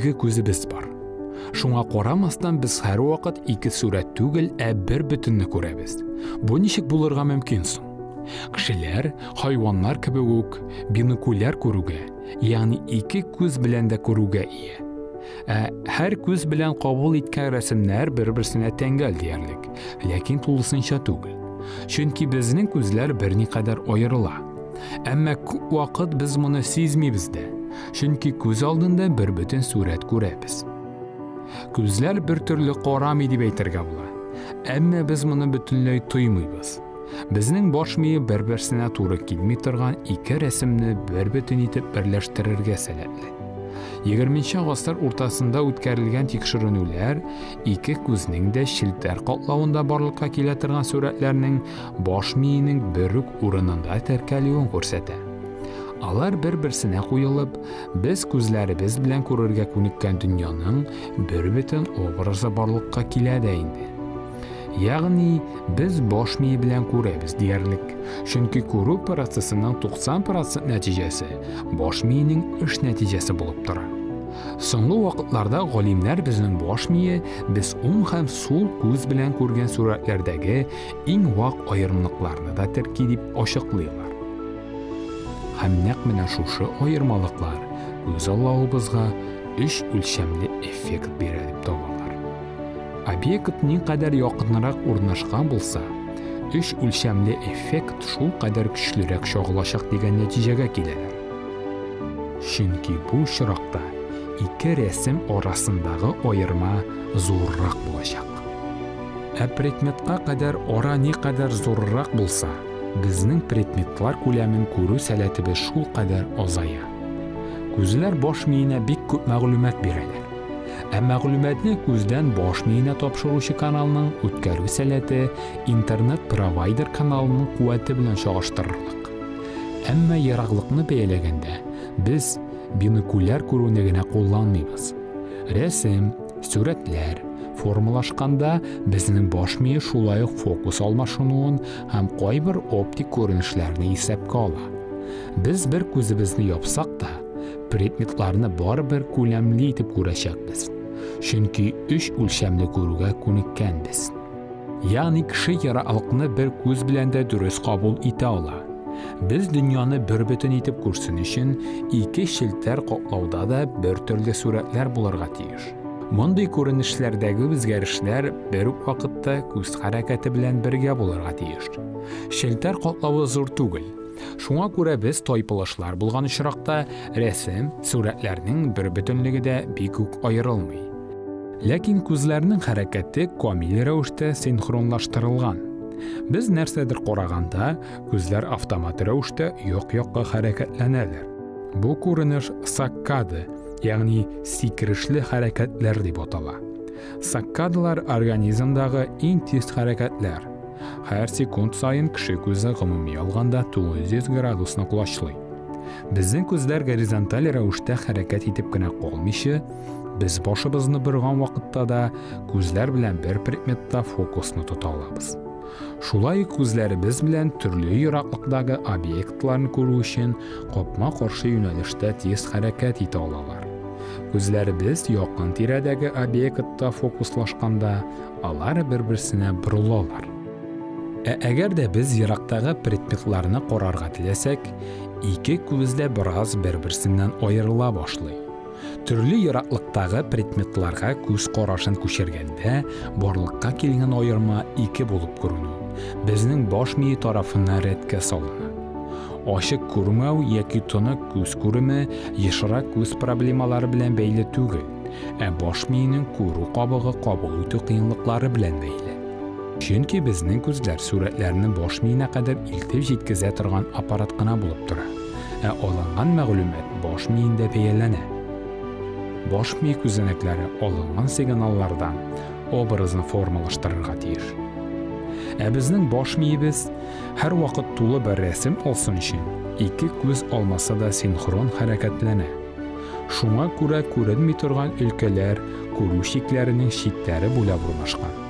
ике күзебез бар. Шуңа карамастан без һәрвакыт ике сурәт түгел, ә бер бөтенне күрәбез. Бу ничек булырга мөмкин соң? Кешеләр, хайваннар кебек үк, бинокуляр күрүгә, ягъни ике күз белән дә күрүгә ия. Ә һәр күз белән кабул иткән рәсемнәр бер-берсенә тәңгәл диярлек, ләкин тулысынча түгел. Чөнки безнең күзләр берникадәр аерыла. Әмма күп вакыт без моны сизмибез дә, чөнки күз алдында бер бөтен сурәт күрәбез. Күзләр бер төрле карамый дип әйтергә була. Әмма без моны бөтенләй тоймыйбыз. Безнең баш мие бер-берсенә туры килми торган ике рәсемне бер бөтен итеп берләштерергә сәләтле. 20 гасыр уртасында үткәрелгән тикшеренүләр ике күзнең дә челтәр катлавында барлыкка килә торган сурәтләрнең баш миенең бер үк урынында теркәлүен күрсәтә. Алар бер-берсенә куелып, без күзләребез белән күрергә күнеккән дөньяның бер бөтен образы барлыкка килә дә инде. Ягъни без баш мие белән күрәбез диярлек. Чөнки күрү процессының 90% нәтиҗәсе баш миенең эш нәтиҗәсе булып тора. Соңгы вакытларда галимнәр безнең баш мие без уң һәм сул күз белән күргән сурәтләрдәге иң вак аерымлыкларны да терки дип ачыклыйлар. Һәм нәкъ менә шушы аермалыклар күзаллавыбызга өч үлчәмле эффект бирә дип табалар. Объект никадәр якынрак урнашкан булса, өч үлчәмле эффект шул кадәр көчлерәк чагылачак дигән нәтиҗәгә киләләр. Чөнки бу очракта ике рәсем арасындагы аерма зуррак булачак. Ә предметка кадәр ара никадәр зуррак булса, безнең предметлар күләмен күрү сәләтебез шул кадәр азая. Күзләр баш миенә бик күп мәгълүмат бирәләр. Ә мәгълүматны күздән баш миенә тапшыручы каналның үткәрү сәләте интернет-провайдер каналының куәте белән чагыштырырлык. Әмма ераклыкны бәяләгәндә без бинокуляр күрүне генә кулланмыйбыз. Рәсем, сурәтләр формалашканда безнең баш мие шулай ук фокус алмашынуын һәм кайбер оптик күренешләрне исәпкә ала. Без бер күзебезне япсак та, предметларны барыбер күләмле итеп күрәчәкбез. Чөнки өч үлчәмле күрүгә күнеккәнбез. Ягъни кеше ераклыкны бер күз белән дә дөрес кабул итә ала. Без дөньяны бер бөтен итеп күрсен өчен ике челтәр катлауда да бер төрле сурәтләр булырга тиеш. Мондый күренешләрдәге үзгәрешләр бер үк вакытта күз хәрәкәте белән бергә булырга тиеш. Челтәр катлавы зур түгел. Шуңа күрә без тайпылышлар булган очракта рәсем, сурәтләрнең бер бөтенлеге дә бик үк аерылмый. Ләкин күзләрнең хәрәкәте камил рәвештә синхронлаштырылган. Без нәрсәдер караганда, күзләр автомат рәвештә як-якка хәрәкәтләнәләр. Бу күренеш саккады, ягъни сикерешле хәрәкәтләр дип атала. Саккадалар организмдагы иң тиз хәрәкәтләр. Һәр секунд саен кеше күзе гомуми алганда 900 градусны колачлый. Безнең күзләр горизонталь рәвештә хәрәкәт итеп кенә калмыйча, без башыбызны борган вакытта да күзләр белән бер предметта фокусны тота алабыз. Шулай ук күзләребез белән төрле ераклыктагы объектларны күрү өчен капма-каршы юнәлештә тиз хәрәкәт итә алалар. Күзләребез якын тирәдәге объектта фокуслашканда, алар бер-берсенә борылалар. Ә әгәр дә без ерактагы предметларны карарга теләсәк, ике күз дә бераз бер-берсеннән аерыла башлый. Төрле ераклыктагы предметларга күз карашын күчергәндә барлыкка килгән аерма ике булып күренү, безнең баш мие тарафыннан рәткә салына. Ачык күрмәү яки тонык күз күреме ешрак күз проблемалары белән бәйле түгел, ә баш миенең күрү кабыгы кабул итү кыенлыклары белән бәйле. Чөнки безнең күзләр сурәтләрне баш миенә кадәр илтеп җиткезә торган аппарат кына булып тора. Ә алынган мәгълүмат баш миендә бәяләнә. Баш мие күзәнәкләре алынган сигналлардан образны формалаштырырга тиеш. Ә безнең баш миебез һәрвакыт тулы бер рәсем алсын өчен ике күз алмасы да синхрон хәрәкәтләнә. Шуңа күрә күренми торган өлкәләр күрү чикләренең читләре буйлап урнашкан.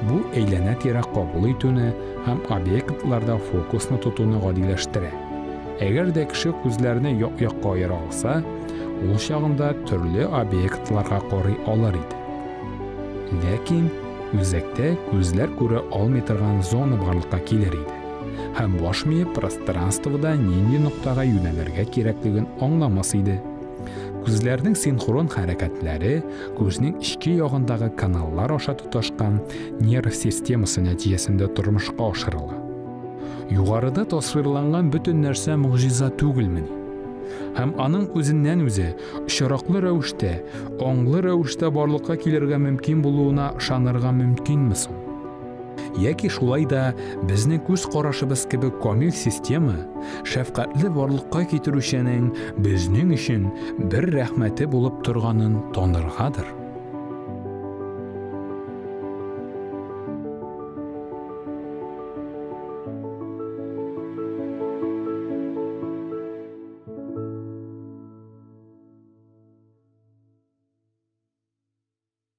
Бу әйләнә-тирә кабул итүне һәм объектларда фокусны тотуны гадиләштерә. Әгәр дә кеше күзләрне як-якка аера алса, Ул чагында төрле объектларга карый алыр иде. Ләкин үзәктә күзләр күрә алмый торган зона барлыкка килер иде. Һәм баш мие пространствода нинди ноктага юнәлергә кирәклеген аңламас иде. Күзләрнең синхрон хәрәкәтләре күзнең эчке ягындагы каналлар аша тоташкан нерв системасы нәтиҗәсендә тормышка ашырыла. Югарыда тасвирланган бөтен нәрсә могҗиза түгелмени? Һәм аның үзеннән-үзе, очраклы рәвештә, аңлы рәвештә барлыкка килергә мөмкин булуына ышанырга мөмкинме соң? Яки шулай да безнең күз карашыбыз кебек камил система, шәфкатьле барлыкка китерүченең безнең өчен бер рәхмәте булып торганын таныргадыр?